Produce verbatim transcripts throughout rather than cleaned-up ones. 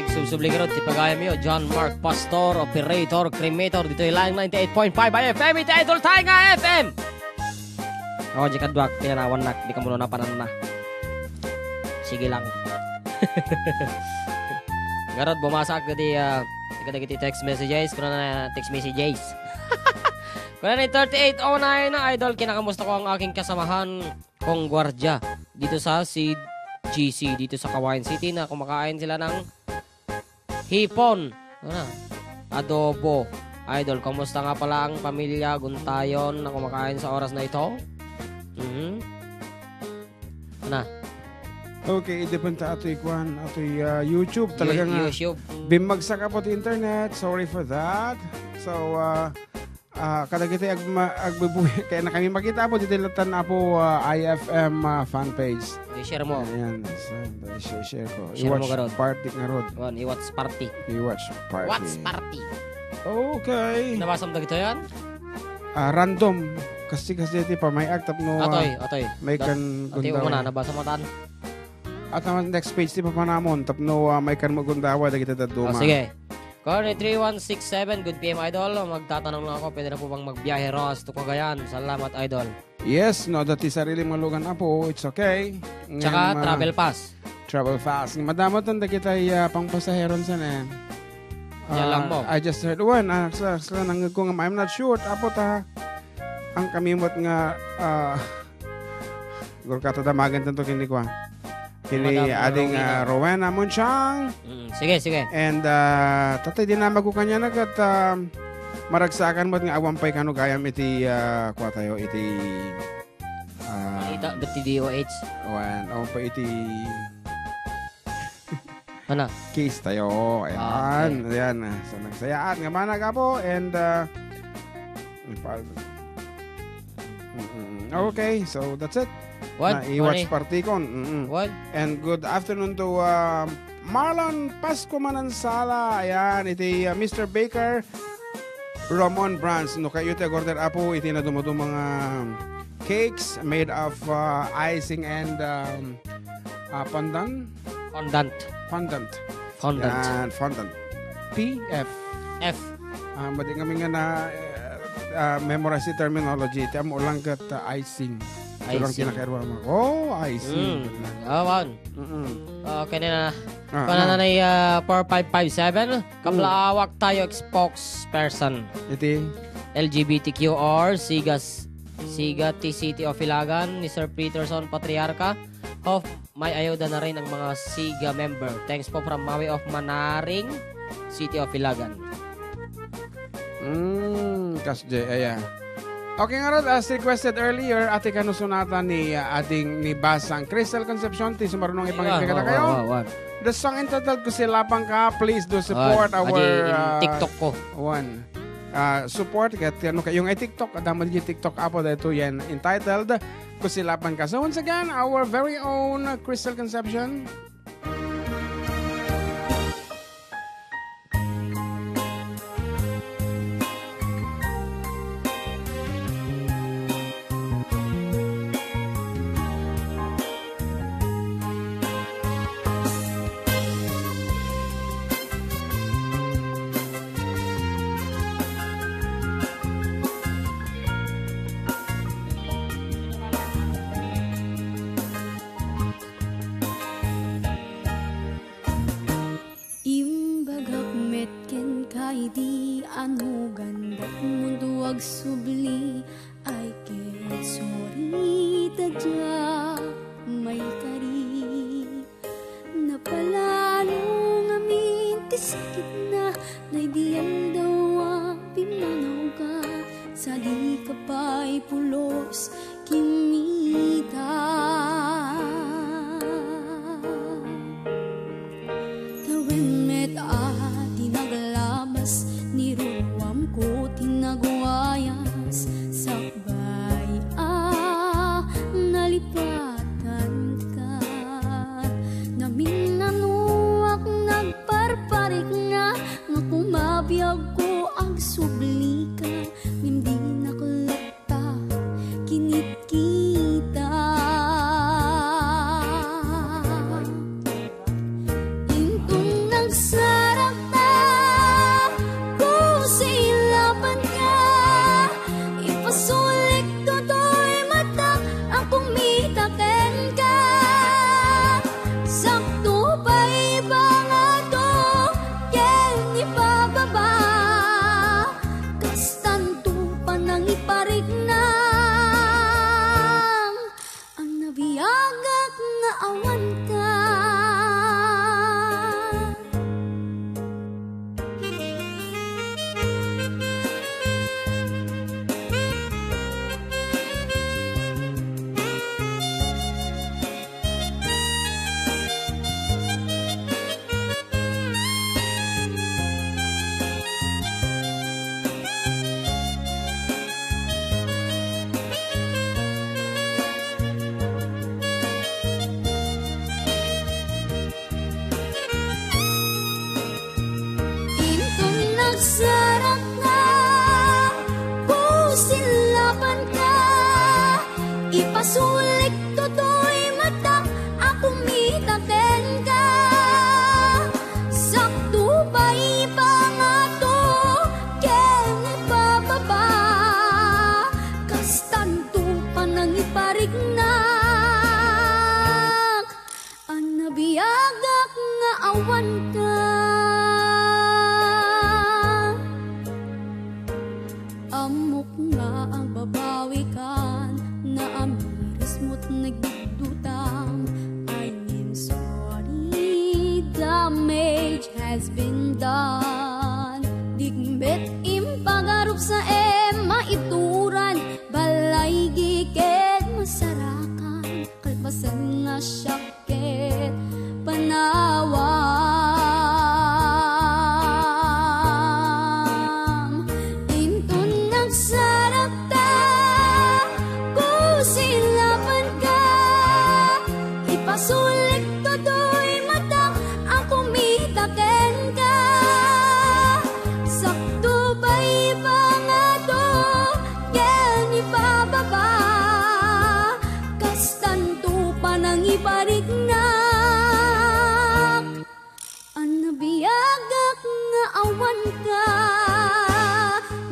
Subsubli ngarud ti pagayamyo, John Mark Pastor, operator, cremator, ditoy lang ninety-eight point five I F M, iti Idol tayo nga F M. Ako, di kaduak, pinanawannak, di ka muna napananna. Sige lang. Ngarud, bumasaak dagiti, ah, kadagiti text messages, kuna na text messages. Kuna ni thirty-eight oh nine, Idol, kinakamusta ko ang aking kasamahan kong gwardiya dito sa C G C, dito sa Cauayan City, na kumakain sila ng hipon. Ano? Adobo. Idol, kumusta nga pala ang pamilya Guntayon na kumakain sa oras na ito? Mhm. Ano? Okay, idepende atoy kuan, atoy, ah, YouTube. Talaga nga, YouTube. Bimmagsak apo ti internet. Sorry for that. So, ah, ah, kadagiti agma-, agbubuhi, kaya na kami makita apo, ditoy latan apo, ah, I F M, ah, fan page. I-share mo. Ayan. So, i-share, share ko. I-share mo, watch ngarud. Party ngarud. Kuan, i-watch party. I-watch party. Watch party. Okay. Nabasam dagito yan? Ah, random. Kasi, kasi ti pamay-ak tapno, ah, Atoy, atoy. May Dat-, kan atoy, gundaway. Umuna, nabasa mo tan? At naman next page ti papanamon tapno, ah, may kan mo gundawa dagiti dadduma. Oh, sige. Corner three one six seven, good P M, Idol. Magtatanong lang ako, pwede na po bang magbiyahe Ross to Cagayan? Salamat, Idol. Yes, no, dati sarili malugan apo, it's okay. Tsaka Ngem, ah, travel pass. Travel pass. Madamot ang dagitay, ah, pangpasaheron san, eh. Yan lang Ah, mo. I just heard one, ah, sa, sa nangag ko nga, I'm not sure. Apo ta, ang kamimot nga, ah, siguro katadamagan tanto kini kwa. Kini Madam ading, Rowena. Ah, Rowena Munchang. Mm, sige, sige. And, ah, tatay, dinamag ko kanya na kat, ah, maragsakan mo nga awan pa'y kano gayam iti, ah, kwa tayo, iti, ah, Ita, dati D O H. Awan, awan pa iti Ano? Case tayo. Ayan. Ah, okay. Ayan. So, nagsayaat nga manag apo and, ah, Mm-mm. Okay, so that's it. One, Na i-watch one, eh. Party kon. Mm-mm. One. And good afternoon to, uh, Marlon Pasco Manansala. Ayan, iti, uh, Mister Baker Ramon Brands. No kayo ti order apo, iti na dumaduma nga cakes made of, uh, icing and, um, uh, pandan? Fondant. Fondant. Fondant. Yan, fondant. P F. F. Ah, madi kami nga na, eh, ah, memorize the terminology. Ti amo lang kat, ah, icing. Ito lang Icing. Kinakairwa mo. Oh, icing. Mm. Ah, wan. Mm-mm. Ah, kanina, Ah, panananay, ah, four five five seven. Mm. Kablaawak tayo, spokesperson. Iti? L G B T Q R, Sigas, Siga, T City of Ilagan, ni Sir Peterson Patriarca. Hope may ayuda na rin ang mga Siga member. Thanks po from Maui of Manaring, City of Ilagan. Mm, kas J, ayan. Okay nga rod, as requested earlier, ati kano sunatan ni, uh, ading ni Basang Crystal Concepcion, ti sumarunong ipangigna kada kayo. Wow, wow, wow. The song entitled Kusilapan Ka, please do support our, uh, TikTok ko. One. Uh, support, kaya ano kayo nga TikTok, adama di TikTok apo dito yan entitled Kusilapan Ka. So once again, our very own Crystal Concepcion. Imbagak met kenka idi anugan dakmunto agsubli, ay ket sorry ta dia maikari. Napalalo ngamin ti sakitna, daydi aldaw a pimmangawka, sadika pay pulos kinita. Tawen met a ti naglabas, ni ruruamko ti nagwayas, sakbay a nalipatanka. Naminnanoak nagparparikna, nga kumabiagko agsublika, ngem dinak latta kinitkita. Inton nagsa- Sarakka, kusilapanka, ipasulik toy matak a kumita kenka. Sakto pay ipangato ken ipababa, kastanto panangipariknak. Anabiagak nga awanka. Ammok nga agbabawikan, naamirismo't nagdudutang. I mean, sorry, damage has been done. Dikmet impagarup sa ema ituran, balay giket masarakan. Kalpasan nga siak ket panawam. Inton nagsarakta, kusilapanka, ipasulik toy matak a kumita kenka. Sakto pay ipangato ken ipababa, kastanto panangipariknak. Anabiagak nga awanka,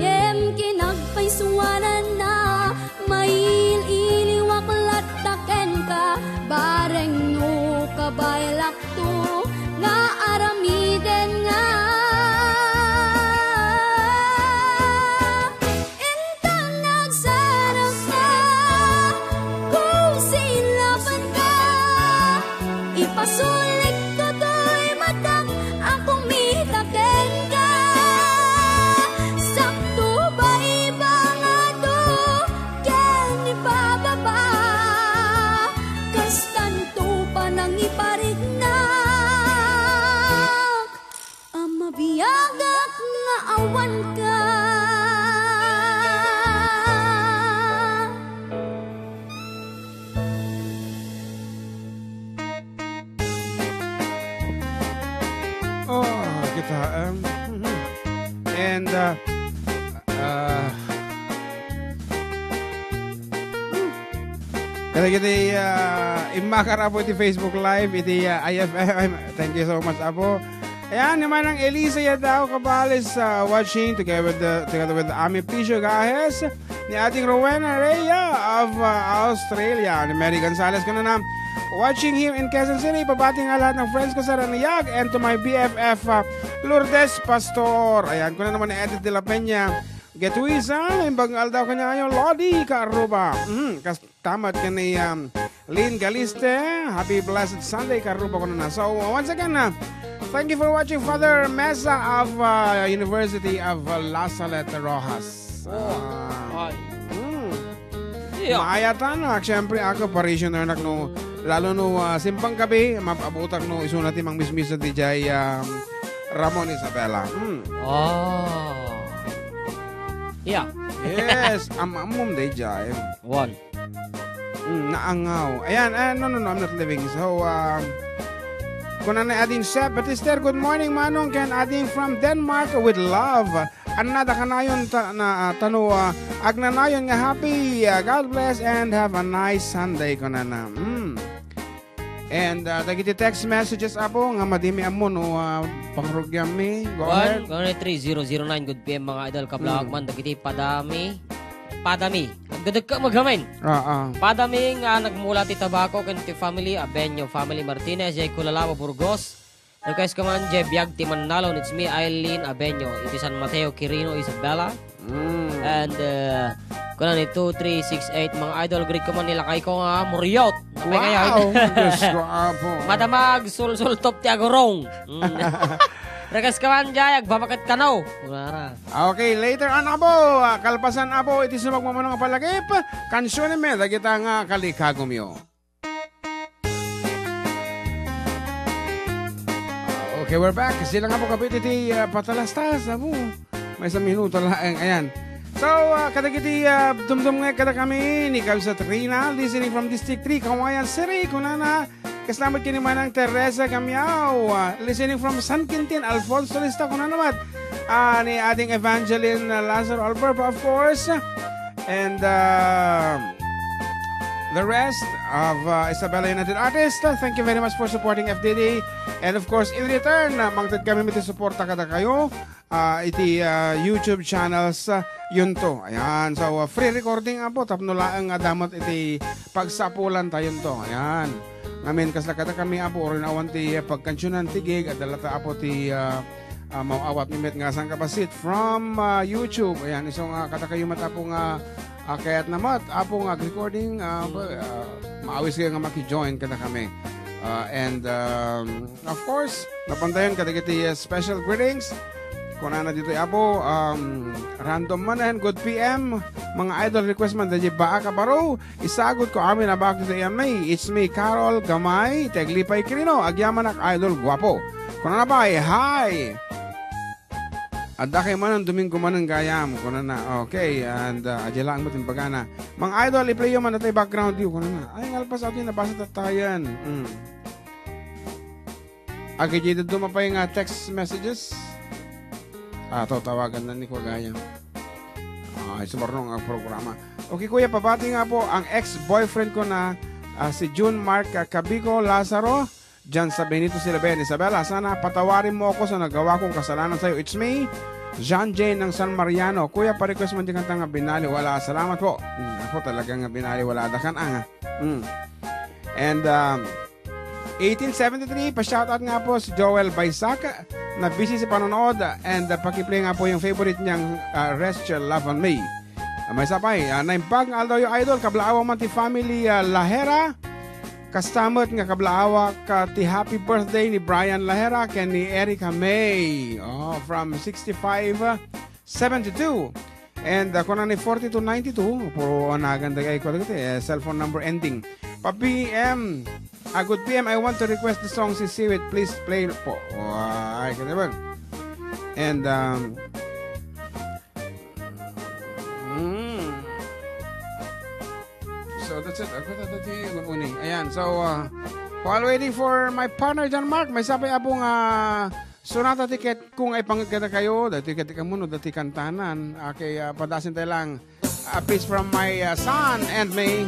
ngem kinagpaysuananna, mail-iliwak latta kenka, bareng no kabaelakto nga aramiden nga. Inton nagsarakka, kusilapanka, ipasulik toy matak a kumita kenka. Sakto pay ipangato ken ipababa, kastanto panangipariknak. A mabiagak nga awanka. Oh, kita, um, and, uh, uh, kadagiti, uh, immakar, Apo, iti Facebook Live, iti, uh, I F M. Thank you so much, Apo. Ayan, ni Manang Elisa Yadao Cabales, uh, watching together with the, together with Ami Picio Gajes, ni Ading Rowena Rhea of, uh, Australia, ni Mary Gonzalez, kunana, watching him in Quezon City, pabati nga lahat ng friends ko sa Ranayag, and to my B F F, uh, Lourdes Pastor. Ayan, kuna naman ni Edith de la Peña Getuiza, imbag nga aldaw kaniayo, Lodi Karuba. Mm, kas-, Tamat ken ni, um, Lynn Galiste. Happy blessed Sunday, Karuba, kunana. So, once again, uh, thank you for watching, Father Mesa of, uh, University of, uh, La Salette, Roxas. Oh, ah, ay. Mm. Yeah. Maayatan, ah, siyempre, ako, parishioner nak no, lalo no, ah, simpang gabi, mapabutak no, isuna ti mangmismisa ti jay, um, Ramon Isabela. Mm. Oh. Yeah. Yes, am-, ammom, day jay. One. Mm, naangaw. Ayan, ah, no, no, no, I'm not leaving. So, um, kuna ni Ading Sep Batister, "Good morning, Manong, ken Ading from Denmark with love." Annada kanayon ta-, na, ah, tano, ah, agnanayon nga happy, ah, God bless and have a nice Sunday, kunana. Mm. And, ah, dagiti text messages, Apo, nga madimi ammo no, ah, pangrugiammi. Go ahead. One, one three zero zero nine, good P M, mga idol, kablawag Mm. man, dagiti padami. Padami. Agdadagka magamin. Ah, ah. Padami nga nagmula ti Tabaco ken ti family, Abenyo family Martinez, jay Culalawa, Burgos. Request ko man, jay biag ti Manalo, it's me, Eileen Abenyo, iti San Mateo, Quirino, Isabela. Mm. And, uh, kuna ni two three six eight, mga idol, greet ko man ni lakay ko nga Muriot. Apay Wow! ngayon? Diyos ko, Apo. Madamag, sulsultop ti agurong. Mm. Request ko man, jay, agbabaket kano. Wala. Okay, later on, Apo. Ah, kalpasan, Apo, iti sumagmamano nga palagip. Kansyonenmi, dagita nga kalikagumyo. Okay, we're back. Sila nga po kapit iti, ah, patalastas, amo. Maysa minuto laeng, ayan. So, ah, kadagiti, ah, dumdumngeg kadakami ni Kabsat Rina, listening from District three, Cauayan City, kunana, kasla met ken ni Manang Teresa Gamiao, ah, listening from San Quintin, Alfonso Lista, kunana met, ah, ni Ading Evangeline Lazaro Alberto, of course. And, uh, the rest of, uh, Isabela United Artists, uh, thank you very much for supporting F D D. And of course, in return, uh, mangted kami iti suporta kadakayo, ah, iti, ah, YouTube channels, ah, yunto. Ayan. So, ah, free recording, Apo, tapno laeng nga damot iti pagsapulanta yunto. Ayan. Ngamin, kasla kadakami, Apo, uray no awan ti, ah, pagkansionan ti gig, adda latta, Apo, ti, ah, ah, maawat mi met nga sangkabassit from, ah, YouTube. Ayan. Isu nga kadakayo met, Apo, nga, ah, kayatna met, Apo, nga ag-recording, ah, ba, ah, maawiskayo nga maki-join kadakami. Ah, and, um, of course, napantayon kadagiti, uh, special greetings. Kunana ditoy, Apo, um, random manen, good P M. Mga idol, request man, daydi Baak a Baro. Isagut ko amin a Baak ditoy, Amay. It's me, Carol Gamay, ti Aglipay, Quirino. Agyamanak, idol, guapo. Kunana pay, hi! Adda kay manen, Domingo manen gayam, kunana. Okay, and, uh, adya laeng met imbagana. Mga idol, i-play yo man daytoy background yo, kunana. Ay, nalpas, adi, nabasa tattayen. Mm. Agidiay dadduma pay nga text messages. Ah, to, tawagan na ni Kuya Gayam. Ah, isu marno nga programa. Okay, Kuya, pabati nga po ang ex-boyfriend ko na, ah, si June Mark, ah, Cabico Lazaro, dyan sa Benito Silabén. Isabela, sana patawarin mo ako sa nagawa kong kasalanan sa'yo. It's me, John Jay ng San Mariano. Kuya, pa-request mo di kanta nga Binaliwala. Salamat po. Hmm, ako talaga nga Binaliwala. Dakan ang, ah. Hmm. And, um, eighteen seventy-three, pa-shoutout nga po si Joel Baysak, na busy sa panonood, and, uh, pakiplay nga po yung favorite niyang, uh, Rest Your Love on Me. Uh, may sapay, uh, naimbag nga aldaw yung idol, kablaawa man ti family, uh, Lahera, kastamet nga kablaawa ka ti happy birthday ni Brian Lahera ken ni Erica May. Oh, from sixty-five, uh, seventy-two. And, uh, kunana ni forty-two ninety-two, puro anagan dagay ko dagiti, eh, cellphone number ending. Pa P M, ah, good P M, I want to request the song Sisiwit. Please play po. Ay, kaya naman. And, um, mm. So, that's it. Ako na dati, uni. Ayan, so, uh, while waiting for my partner, John Mark, may sapay, Apo, nga, ah, sonata ti ket ko nga ipangngeg kadakayo, dati ket kamuno, dati kantanan. Okay, ah, padasin tayo lang. A piece from my, ah, son and me.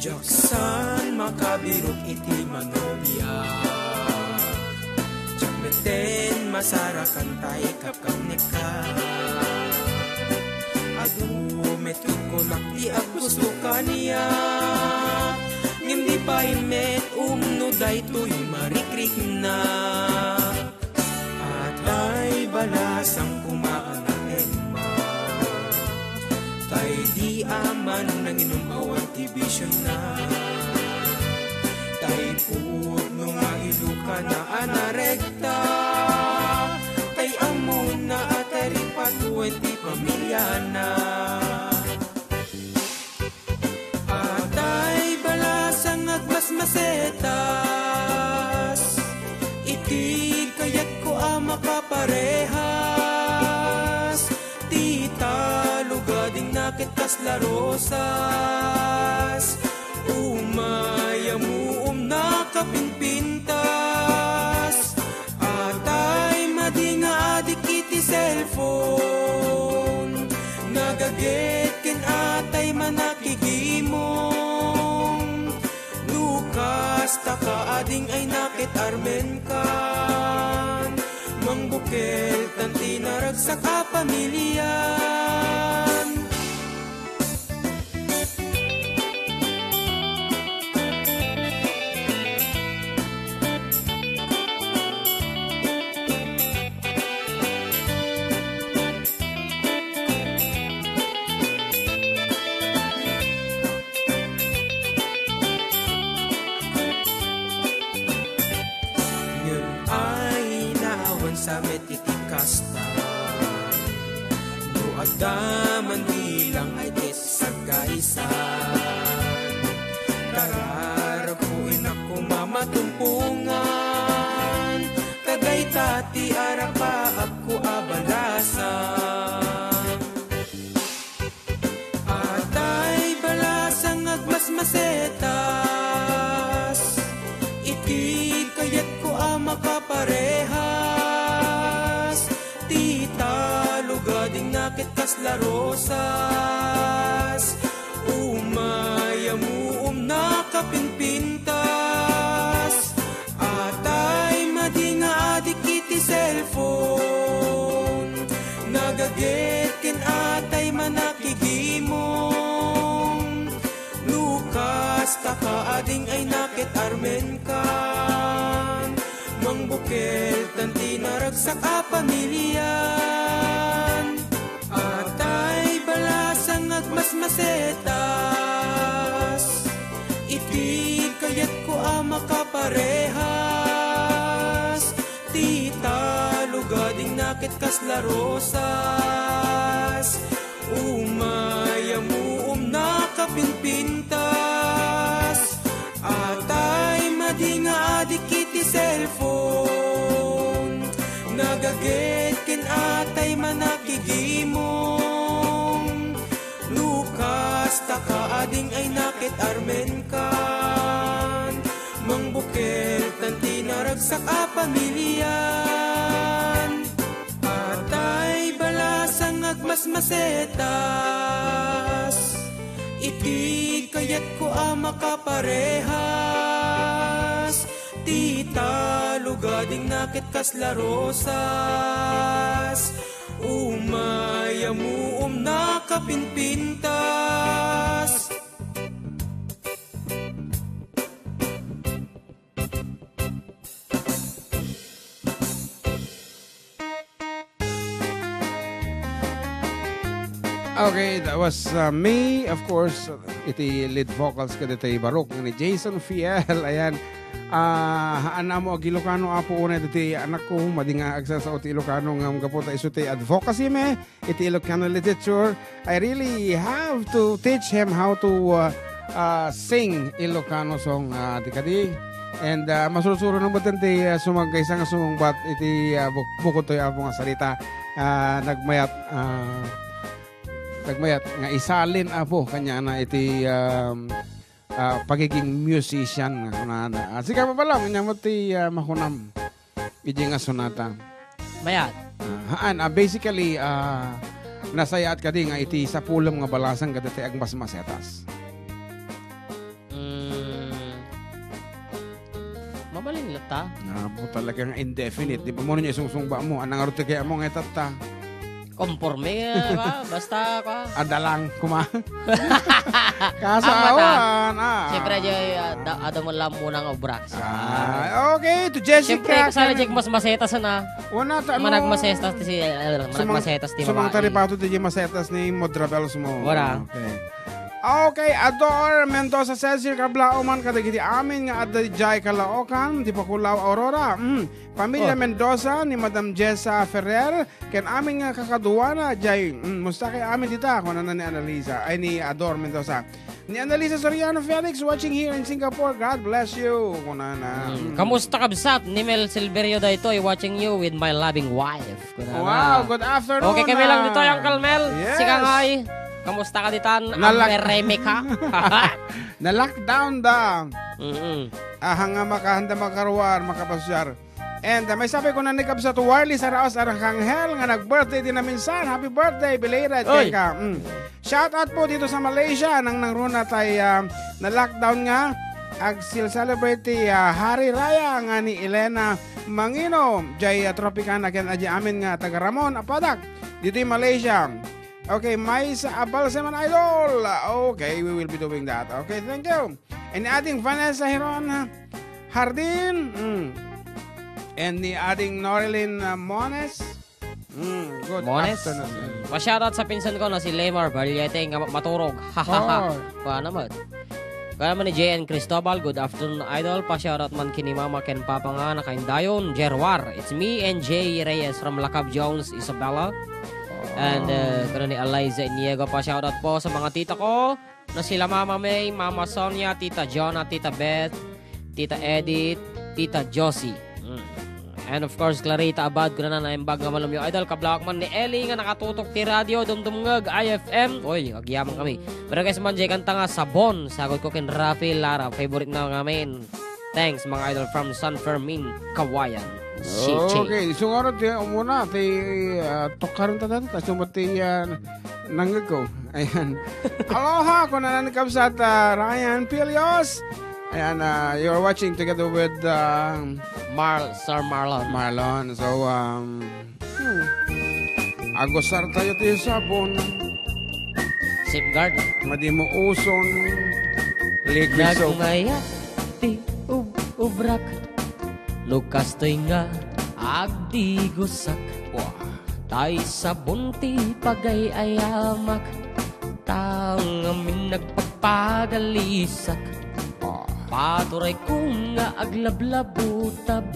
Diak san makabirok iti manobia. Diak metten masarakan tay kapkapnek. Adu met kunak ti aggusto kaniak, ngem di pay met umno daytoy marikriknak. Atay balasang kumaana Emma, tay di aman nanginum awan ti bisiona. Tay pudno nga ilokana a narekta, tay ammona a taripatuen ti familiana. Atay balasang agmasmasetas iti kayatko a makaparehas. Ti talog a dingna ket kasla rosas. Umay ammoom nakapinpintas. Atay madi nga adik iti cellphone. Nagaget ken atay manakikimong. No kasta ka ading ay naket armenkan. Mangbukel tan tinaragsak a pamilian. Ngem ay naawan sa met iti kasta. No adda man bilang ay ket sagkaisan. Kararagko inakko mamatumpongan. Kagayta ti arapaapko a balasan. Atay balasang agmasmasetas iti Kayatko a makaparehas, ti talog a ding naket kasla rosas. Umay a muom nakapinpintas, atay madi nga adik iti cellphone. Nagaget ken atay manakigimong. No kasta ka ading ay naket armen kan, mangbukel tan ti naragsak a pamilian. Atay balasang agmasmasetas, iti kayatko a makaparehas, ti talog a ding naket kasla rosas. Umay a muom nakapinpintas, atay madi nga adik iti cellphone. Nagaget ken atay manakigimong. No kasta ka ading ay naket armen kan, mangbukel tan ti naragsak a pamilian. Atay balasang agmasmasetas, iti kayatko a makaparehas, ti talog a ding naket kasla rosas. Umay a muom nakapinpintas. Okay, that was, uh, me. Of course, iti lead vocals kaditoy barok nga ni Jason Fiel. Ayan. Ah, haan mo ag-Ilocano, Apo, unay ditoy anakko, madi nga agsasao ti Ilocano ngem gapu ta isu ti advocacy mi iti Ilocano literature. I really have to teach him how to, uh, uh, sing Ilocano song, uh, di kadi. And, uh, masursuro na baten ti, uh, sumagkaysa nga sumungbat iti, uh, buk-, bukod toy Apo nga salita. Uh, nagmayat, uh, nagmayat nga isalin, Apo, kaniana iti, um, uh, pagiging musician nga kunana. Ah, sika, Papa Long, ania met ti, uh, makunam iti nga sonata? Mayat. Ah, haan, ah, basically, ah, nasayaat kadi nga iti sapulem nga balasang kadagiti agmasmasetas. Mm. Mabalin latta. Ah, po talagang indefinite. Di ba mo niya isungsungba mo? Anang arute kaya mo nga itatta? Konforme, eh, ba? Basta, ka. Adalang, kuma. Kasawan, ah. Siyempre, di, ah, da-, ada mo lang muna nga obra. Ah, okay, to Jessica. Siyempre, kasana Clem-, di mas masetas na. Wana ta, ano, managmasetas ti si, eh, sumang-, managmasetas ti sumang babae. Taripato ti masetas ni Modrabels mo. Wala. Okay. Okay, Ador Mendoza, Cecil Kablao man kadagiti amin nga adda diay Caloocan, ti Pakulao, Aurora. Mm. Pamilya Oh. Mendoza ni Madam Jessa Ferrer, ken amin nga kakaduana, jay, mm, musta kay amin dita, kunana ni Annalisa, ay, ni Ador Mendoza. Ni Annalisa Soriano Felix, watching here in Singapore. God bless you, kunana. Mm. Mm. Kamusta, kabsat? Ni Mel Silverio daytoy, watching you with my loving wife. Kunana. Wow, good afternoon, Okay, kami lang ah. Dito, Uncle Mel. Yes. Sika ngay. Kamusta ka ditan? Nalak- Amereme ka? Na-lockdown da. Mm-mm. Aha nga makahanda makaruar, makapasyar. And, uh, may sabi ko na ni Kabsat Warly Saraos Arcangel nga nag-birthday din na minsan. Happy birthday, belated, Oy. Kenka. Mm. Shout out po dito sa Malaysia, nang nangruna tay, ah, na-lockdown nga. Agsil-celebrate ti, ah, Hari Raya nga ni Elena Mangino, jay, ah, Tropicana ken adjay amin nga taga Ramon, Apadak, ditoy Malaysia. Okay, maysa a balseman, idol. Okay, we will be doing that. Okay, thank you. And ating Vanessa Heron Hardin. Mm. And ni ating Norilyn, uh, Mones. Mm, good Mones? Afternoon. Mm. Pa-shoutout sa pinsan ko na si Lemar Valiete nga maturog. Oh. Kuan naman. Kaya naman ni J N Cristobal, good afternoon, idol. Pa-shoutout man kini Mama ken Papa nga nakaindayon. Jerwar, it's me and Jay Reyes from Lacab Jones, Isabela. And, uh, Oh. Kaya ni Eliza Iniego, pa-shoutout po sa mga tita ko. Na sila Mama May, Mama Sonia, Tita Jonah, Tita Beth, Tita Edith, Tita Josie. Mm. And of course, Clarita Abad, kuna na naimbag nga malumyo. Idol, kablawak man ni Ellie nga nakatutok ti radio, dumdumngeg, I F M. Oy, agyaman kami. Pero guys, man, jay kanta nga Sabon, sagot ko ken Rafi Lara, favorite na nga men. Thanks, mga idol, from San Fermin, Cauayan City. Okay, so ngarud ti umuna, ti, ah, tukaran ta dati, ta sumot ti, ah, nangngegko. Ayan. Aloha, kunana ni Kabsat, ah, Ryan Pilios. Ayan, ah, you're watching together with, ah, Marl-, Sir Marlon. Marlon. So, um, hmm. Agusar tayo ti sabon. Safeguard. Madi mo uson. Liquid soap. Nagmayat ti ub-, ubrak. No kastoy nga agdigusak. Wah. Tay sabon ti pagay-ayamak. Tangamin nagpagpagalisak. Ah. Paturayko nga aglablabutab.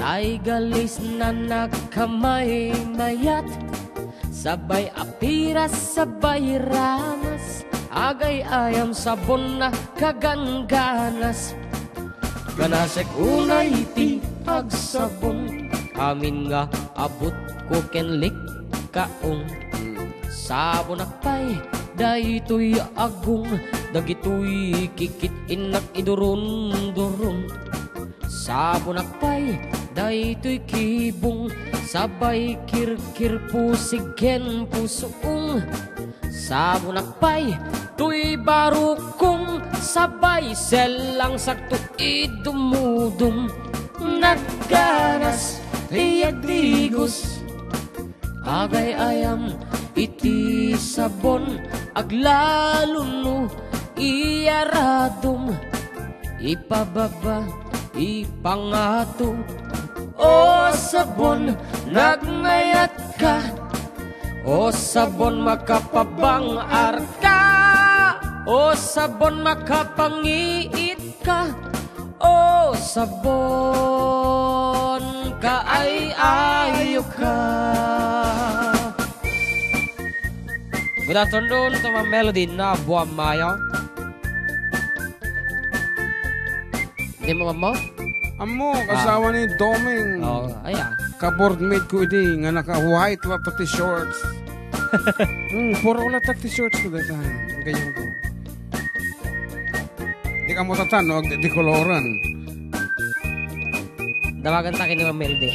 Tay galisna nagkamaymayat. Sabay apiras, sabay ramas. Agay-ayam sabon na kagangganas. Ganasek unay ti agsabon. Amin nga abutko ken likkaon. Sabonak pay daytoy agong. Dagitoy kikit-innak iduron-duron. Sabonak pay daytoy kibong. Sabay kirkir pusig ken pusong. Sabonak pay toy barukong, sabay sellang sakto idumudum. Nagganas ti agdigos, agay-ayam iti sabon, aglalo no iyaradum. Ipababa, ipangato, o sabon, nagmayat ka. O sabon, makapabang-ar ka. O sabon, makapangiit ka. O sabon, kaay-ayo ka. Good afternoon to Ma'am Melody na buwan mayo. Di mo, ma'am mo? Ammo, ah, kasawa ni Doming. Oo, ay, ah. Ka-boardmate ko idi, nga naka-white latta ti shorts. Hmm, puro latta ti shorts ko dayta. Ganyan ko. Di ka mo tatan, no? Di, di koloran. Dawagan ta kini Ma'am Melody.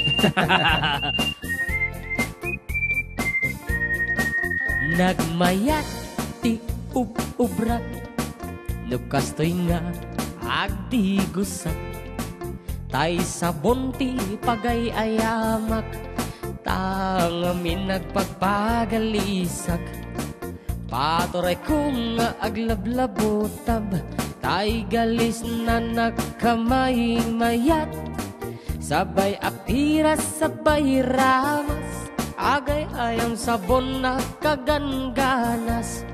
Nagmayat ti ub-, ubrak. No kastoy nga agdigusak, tay sabon ti pagay-ayamak, ta ngamin nagpagpagalisak. Paturayko nga aglablabutab, tay galisna nagkamaymayat. Sabay apiras, sabay ramas, agay-ayam sabon na kagangganas.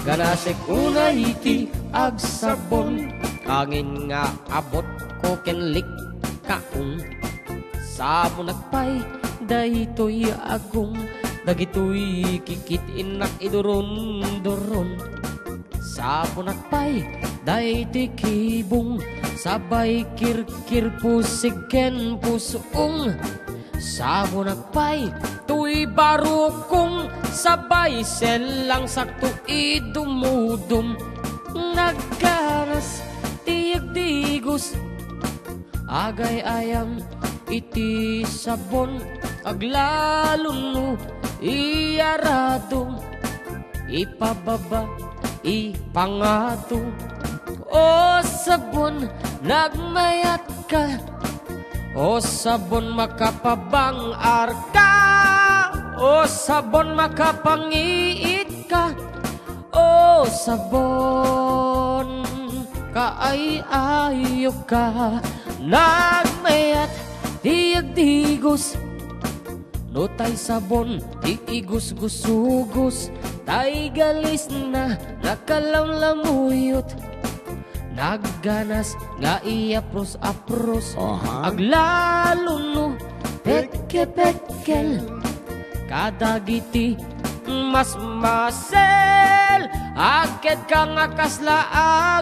Ganasek unay ti agsabon, amin nga abutko ken likkaon. Sabonak pay daytoy agong, dagitoy kikit-innak iduron-duron. Sabonak pay daytoy kibong, sabay kirkir pusig ken pusong. Sabonak pay toy barukong, sabay sellang sakto idumudum. Nagganas ti agdigos, agay-ayam iti sabon, aglalo no iyaradum. Ipababa, ipangato, o sabon, nagmayat ka. O sabon, makapabang-ar ka. O sabon, makapangiit ka. O sabon, kaay-ayo ka. Nagmayat ti agdigos. No tay sabon ti igusgusugos, tay galisna nakalamlamuyot. Nagganas nga iyapros-apros, aha, aglalo no pekkel-pekkel. Kadagiti masmasel, agket ka nga kasla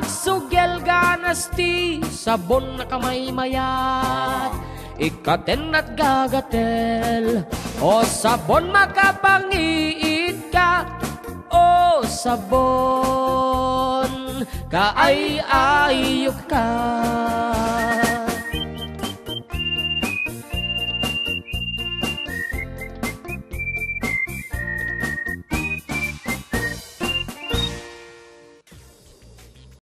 agsugel, ganas ti sabon nakamaymayat. Ikatennat gagatel, o sabon, makapangiit ka, o sabon, kaay-ayo ka.